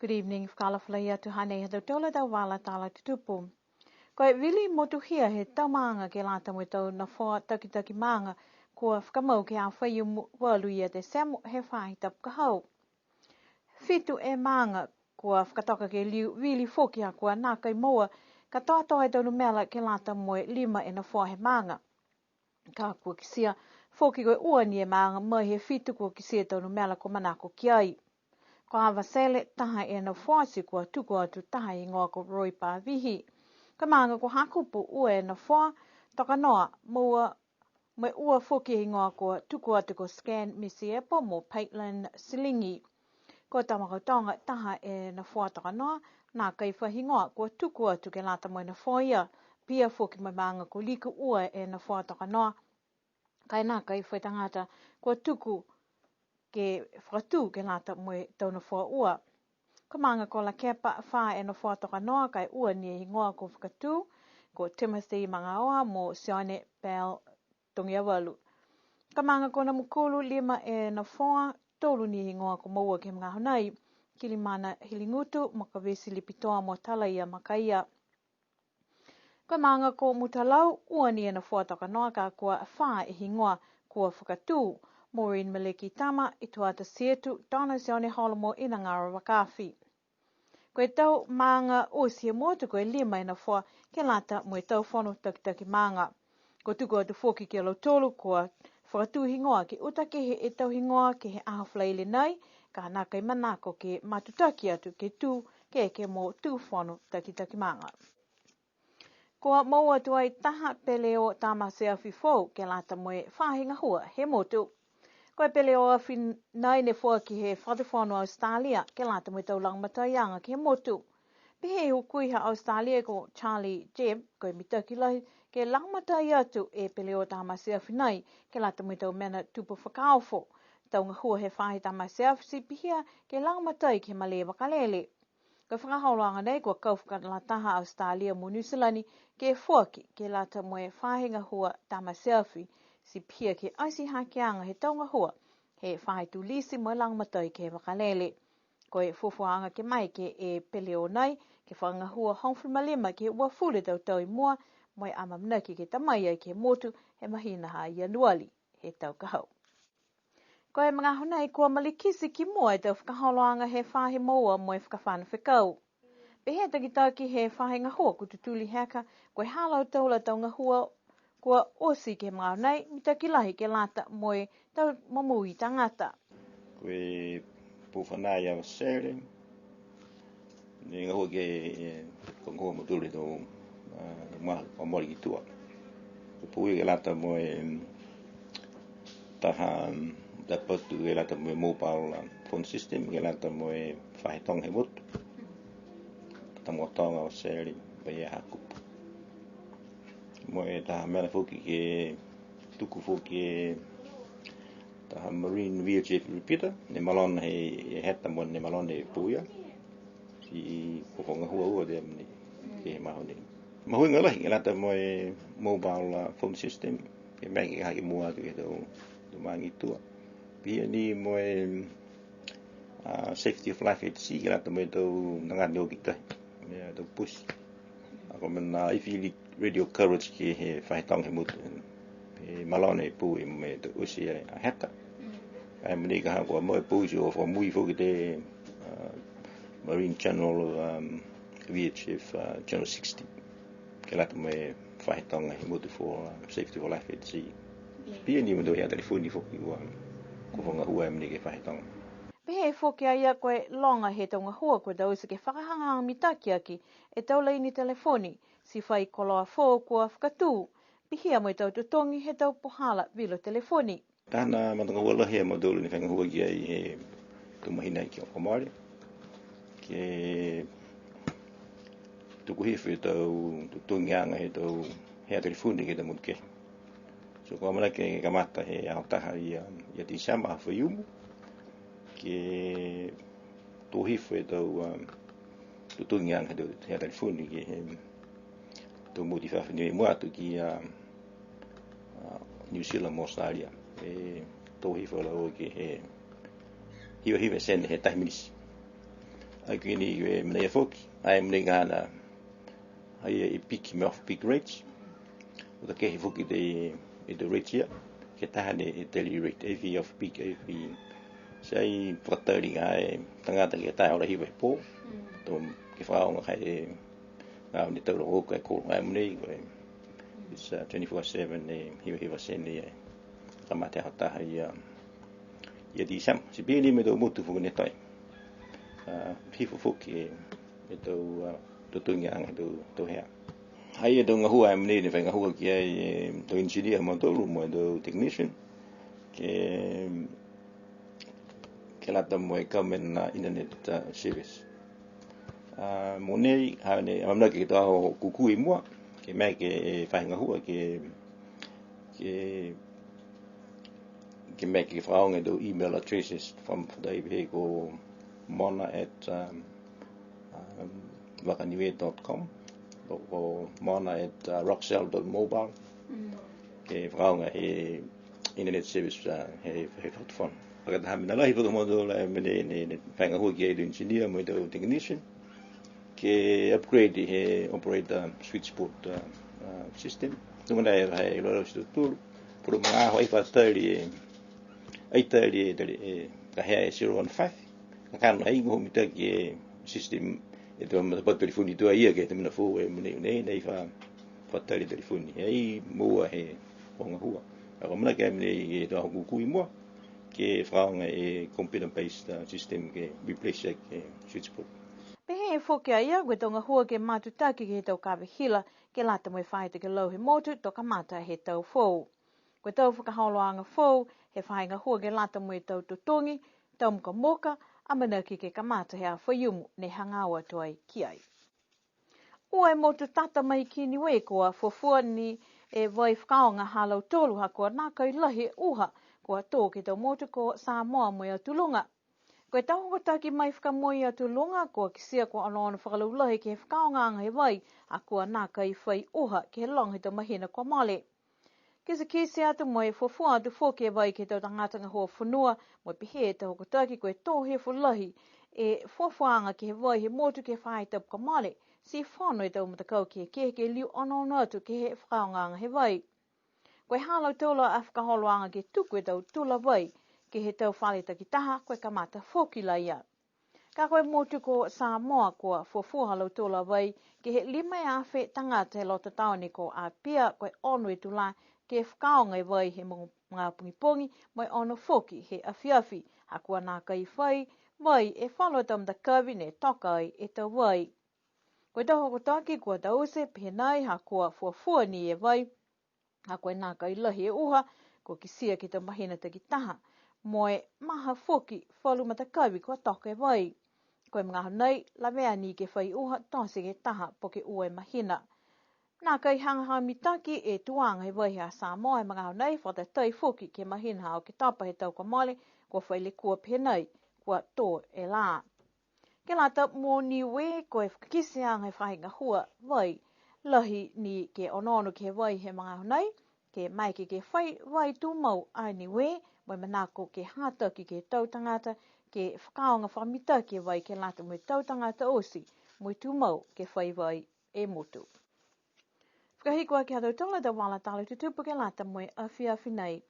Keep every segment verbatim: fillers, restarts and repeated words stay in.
Good evening, fakaalofa lahi atu, hanei ha tautolu a tau vala tala tutupu. Ko e vili motuhia he tau maaga ke lata mo e tau nofoa takitaki maaga, kua fakamau ke he aho Faiumu valu ia Tesemo he faahi tapu ka hau. Fitu e maaga kua fakatoka ke liu vili foki ha kua nākai moua katoatoa e tau numela ke lata mo e lima e nofoa he maaga. Ka kua kitia foki ko e ua ni e maaga mai he fitu kua kitia e tau numela kua manako ki ai. Ko Avatele, taha e nofoa ti kua tuku atu taha e higoa ko Roy Pavihi. Ko e maaga ko Hakupu, ua e nofoa, toka noa, moua, mo e ua foki e higoa kua tuku atu ko Scan Misiepo mo Paitlin Silingi. Ko Tamakautoga, taha e nofoa toka noa, nākai fai higoa kua tuku atu ke lata mo e nofoa ia, pihia foki mo e maaga ko Liku, ua e nofoa toka noa, ka e nākai fai tagata kua tuku ke fakatū ke lata mo e tau nofoa ua. Ko e maaga ko Lakepa, fā e nofoa toka noa, ka e ua ni e higoa kua fakatū, ko Timothy Magaoa mo Sione Bell Togiavalu. Ko e maaga ko Namukulu, lima e nofoa, tolu ni e higoa kua moua ke he magaaho nei, Kilimana Hiligutu, Makavesi Lipitoa mo Talaia Makaia. Ko e maaga ko Mutalau, ua ni e nofoa toka noa, ka kua fā e higoa kua fakatū, Maureen Maleki Tama, Ituata Sietu, Donna Sione Holo mo Inagaro Vakaafi. Ko e tau maaga oti he motu, ko e lima e nofoa ke lata mo e tau fono takitaki maaga. Kua tuku atu foki ki a lautolu kua fakatū higoa ke uta kehe e tau higoa ke he aho Falaile nei, ka nākai manako ke matutaki atu ke tū ke eke mo tū fono takitaki maaga. Kua moua atu ai taha peleō tamate afi foou ke lata mo e faahi gahua he motu. Ko e peleō afi nai ne foaki he Fakatufono Australia ke lata mo e tau lagomataiaga ke he motu. Pehē e hukui ha Australia ko Charlie Jebb, ko e mitaki lahi ke lagomatai atu e peleō tamate afi nai ke lata mo e tau mena tupu fakaofo. Tau gahua he faahi tamate afi ti pihia ke lagomatai ke he malē vakalele. Ko e fakaholoaga nei kua kau fakalataha Australia mo Niu Silani ke foaki ke lata mo e faahi gahua tamate afi, ti pihia ke ati hakeaga he tau gahua he faahi tulisi mo e lagomatai ke he vakalele. Ko e fuafuaaga ke maeke e peleō nai ke fakagahua hogofulu ma lima ke he uafulu e tau tau i mua, mo e amaamanaki ke ta mai ai ke he motu he mahina ha Ianuali he tau ka hau. Ko e magaaho nei kua malikiti ki mua e tau fakaholoaga he faahi moua mo e fakafano fekau. Pehē e takitaki he faahi gahua ko Tutuli Heka, ko e ha lautolu a tau gahua kua oti ke he magaaho nei, mitaki lahi ke lata mo e tau momoui tagata. Ko e pū fanā ia Sele, ne gahua ke, e, ko gahua mo tuli tau, a, ma, ma mole ki tua. Ko e pū ia ke lata mo e, taha, tapatu ke lata mo e mobile, a, phone system, ke lata mo e faahi toga he motu. Tamakautoga, Avatele, pihia Hakupu. Mo e taha mena foki ke tuku foki e taha marine V H F repeater, ne malona he, he heta mo ne malona e pū ia. Ti ko e gahua ua te mene ke he magaaho nei. Mahuiga lahi, ke lata mo e mobile, a, phone system, ke maeke ke ha ke mua atu ke he tau, tau maaga i tua. Pihia ni mo e, a, safety of life at sea, ke lata mo e tau tagata ne o ki tahi. Mo e tau pusi. A ko e mena ifi li radio coverage ke he faahi toga he motu. He malona e pū ia mo e tau oti a heta. Ka e mena ka ha kua mau e pū ti o fakamui foki e, a, Marine Channel, um, V H F, a, Channel sixty. Ke lata mo e faahi toga he motu for, a, safety for life at sea. Pihia ni mo e tau hea telefoni foki kua, kua fakagahua e mena ke he faahi toga. Pehē foki a ia ko e loga he tau gahua kua taute ke fakahagahaga mitaki aki e tau laini telefoni, ti fai koloa foou kua fakatū, pihia mo e tau totogi he tau puhala vilo telefoni. Taha matagahua lahi a mautolu ne fakagahua ki ai he tau mahina kua mole. Ke tuku hifo e tau totogiaga he tau hea telefoni ke he tau motu kehe. So kua amanaki ke kamata he aho taha ia, ia Tesema, aho Faiumu. Ke tō hifo e tau, um, totogiaga he tau hea telefoni ke he tau motu i fafo ni mua atu ki a, a, New Zealand mo Australia. E tō hifo a laua ke he hiva hiva sene he taha minisi. Ai ko e ni e mena ia foki, ai mena ia haana, ai e peak mo e off-peak rates. Ko e kehe foki e, e tau rate ia, ke taha ni e daily rate, e fee off-peak, e fee. Ti ai fakatali ai e tagata ke taha e aho hiva he pō. Mm. To ke fakaaoga ai e, a, ne tau loko ka e kolo ai mena ia, ko e. It's, uh, twenty-four seven e hiva hiva sene e. Kamata he aho taha ia, ia December. Ti pihia ni mo e tau motu foki ne toe. A, hifo foki e, e tau, a, totogiaga he tau, tau hea. Ai e tau gahua e mena ne fai gahua ki ai e tau engineer ha mautolu mo e tau technician. Ke, ke lata mo e government, a, internet, a, service. A, mogonei, ha ne, amanaki ke he tau aho kukū i mua, ke maeke e faahi gahua, ke, ke, ke maeke ke fakaaoga e tau email addresses, from, from the, he ko mona at, um, um, vakaniue dot com, ko, ko mona at, uh, roxel dot mobile. Mm. Ke fakaaoga he internet service, uh, he, he fakatufono. Fakataha mena lahi fakatufono la mena ne, ne fai gahua ki ai e engineer mo e tau technician. Ke upgrade he operator switchboard, uh, uh, system. Tuga nai e, he iloa e lautolu. Puro magaaho ai fakatali e, ai tali e, tali e, ka hea e zero one five. Kakano ai gahua mitaki e system, e tau matapatu telefoni tuai ia ke he tau mena foou e mena nei, nei fa, fakatali telefoni. Ai moua he gahua. Ka ko e amanaki a mena ia ke he tau aho kukū i mua, ke fakaaoga e computer based, uh, system ke replace e switchboard. Pehē foki a ia, ko e tau gahua ke matutaki ke he tau kave hila, ke lata mo e faahi tokelau he motu, to kamata he tau foou. Ko e tau fakaholoaga foou, he faahi gahua ke lata mo e tau totogi, tau mukamuka, amanaki ke kamata he aho Faiumu ne hagaao atu ai ki ai. Ua e motu tata mai ki Niue kua fuafua ni e vai fakaaoga ha lautolu ha kua nākai lahi e uha, kua tō ke he tau motu ko Samoa mo e Atu Luga. Ko e tau hokotaki mai fakamua i Atu Luga, kua kitia kua onoono fakalaulahi ke he fakaaogaaga he vai, ha kua nākai fai uha ke he loga he tau mahina kua mole. Kitekite atu mo e fuafua atu foki e vai ke he tau tagata gahua fonua, mo e pehē e tau hokotaki ko e tō hifo lahi e fuafuaaga ke he vai he motu ke he faahi tapu kua mole, ti fono e tau matakau kehekehe ke liu onoono atu ke he fakaaogaaga he vai. Ko e ha lautolu a fakaholoaga ke tuku e tau tula vai ke he tau fale takitaha, ko e kamata foki la ia. Ka ko e motu ko Samoa kua fuafua ha lautolu a vai ke he lima e afe tagata he loto taone ko Apia, ko e ono e tulā ke fakaaoga e vai he mogo-, magaaho pogipogi, mo e ono foki he afiafi, ha kua nākai fai vai e falu a tau matakavi ne toka ai e tau vai. Ko e tau hokotaki kua taute pehē nai ha kua fuafua ni e vai, ha ko e nākai lahi e uha, kua kitia ke he tau mahina takitaha, mo e maha foki falu matakavi kua toka e vai. Ko e magaaho nei, lavea ni ke fai uha tote ke taha po ke ua e mahina. Nākai hagahaga mitaki e tuaga he vai ha Samoa he magaaho nei, fakatatai foki ke he mahina ha Oketopa he tau kua mole, kua fai lekua pehē nai, kua tō e lā. Ke lata mo Niue, ko e fakakiteaga he faahi gahua vai, lahi ni ke onoono ke he vai he magaaho nei, ke maeke ke fai vai tumau a Niue, mo e manako ke hataki ke he tau tagata, ke fakaaoga fakamitaki e vai ke lata mo e tau tagata oti, mo e tumau ke fai vai e motu. Fakahiku aki ha tautolu a tau vala tala tutupu ke lata mo e afiafi nei.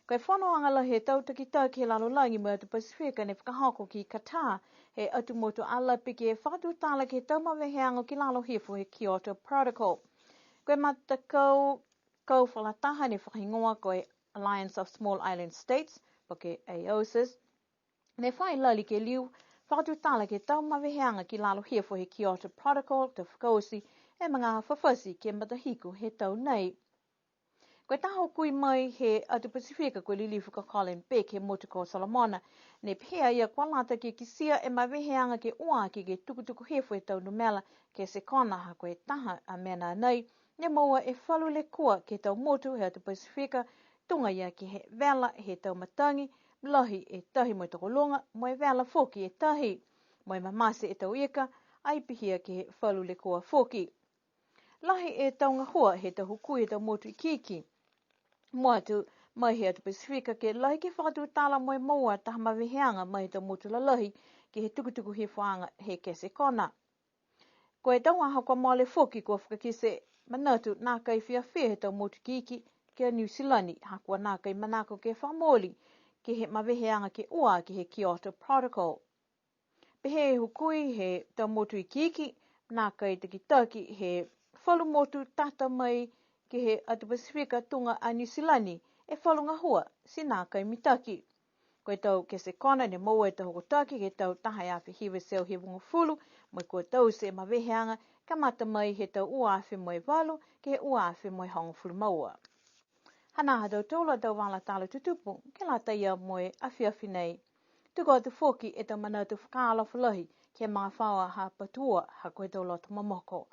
Ko e fonoaga lahi he tau takitaki he lalolagi mo e atu Pasifika ne fakahoko ki Qatar, he atu motu Alapi ke fakatutala ke he tau maveheaga ki lalo hifo he Kyoto Protocol. Ko e matakau kau fakalataha ne fakahigoa ko e Alliance of Small Island States, po ke AOSIS, ne fai lali ke liu fakatutala ke he tau maveheaga ki lalo hifo he Kyoto Protocol, to fakaoti e magaaho fafati ke matahiku he tau nei. Ko e taha hukui mai he atu Pasifika ko e lilifu ko Colin Beck he motu ko Solomona, ne pehē a ia kua lata ke kitia e maveheaga ke ua aki ke tukutuku hifo e tau numela ke he sekona, ha ko e taha a mena nei, ne moua e falu lekua ke he tau motu he atu Pasifika, tuga ia ke he vela he tau matagi, lahi e tahi mo e tokoluga, mo e vela foki e tahi, mo e mamate e tau ika, ai pihia ke he falu lekua foki. Lahi e tau gahua he tau hukui he tau motu ikiiki. Mua atu, mai he atu Pasifika ke lahi ke fakatutala mo e moua taha maveheaga mai he tau motu lalahi ke he tukutuku hifoaga he kese kona. Ko e tau aho kua mole foki kua fakakite manatu nākai fiafia he tau motu ikiiki ki a Niu Silani, ha kua nākai manako ke fakamooli ke he maveheaga ke ua ke he Kyoto Protocol. Pehē e hukui he tau motu ikiiki, nākai takitaki he falu motu tata mai ke he atu Pasifika tuga a Niu Silani e falu gahua ti nākai mitaki. Ko e tau kese kona ne moua e tau hokotaki ke he tau taha e afe hiva e teau hivagofulu, mo e kua taute e maveheaga kamata mai he tau ua afe mo e valu ke he ua afe mo e hogofulu ma ua. Hanā ha tautolu a tau vala tala tutupu ke lata ia mo e afiafi nei. Tuku atu foki e tau manatu fakaalofa lahi ke he magafaoa ha Patua, ha ko e tau loto momoko.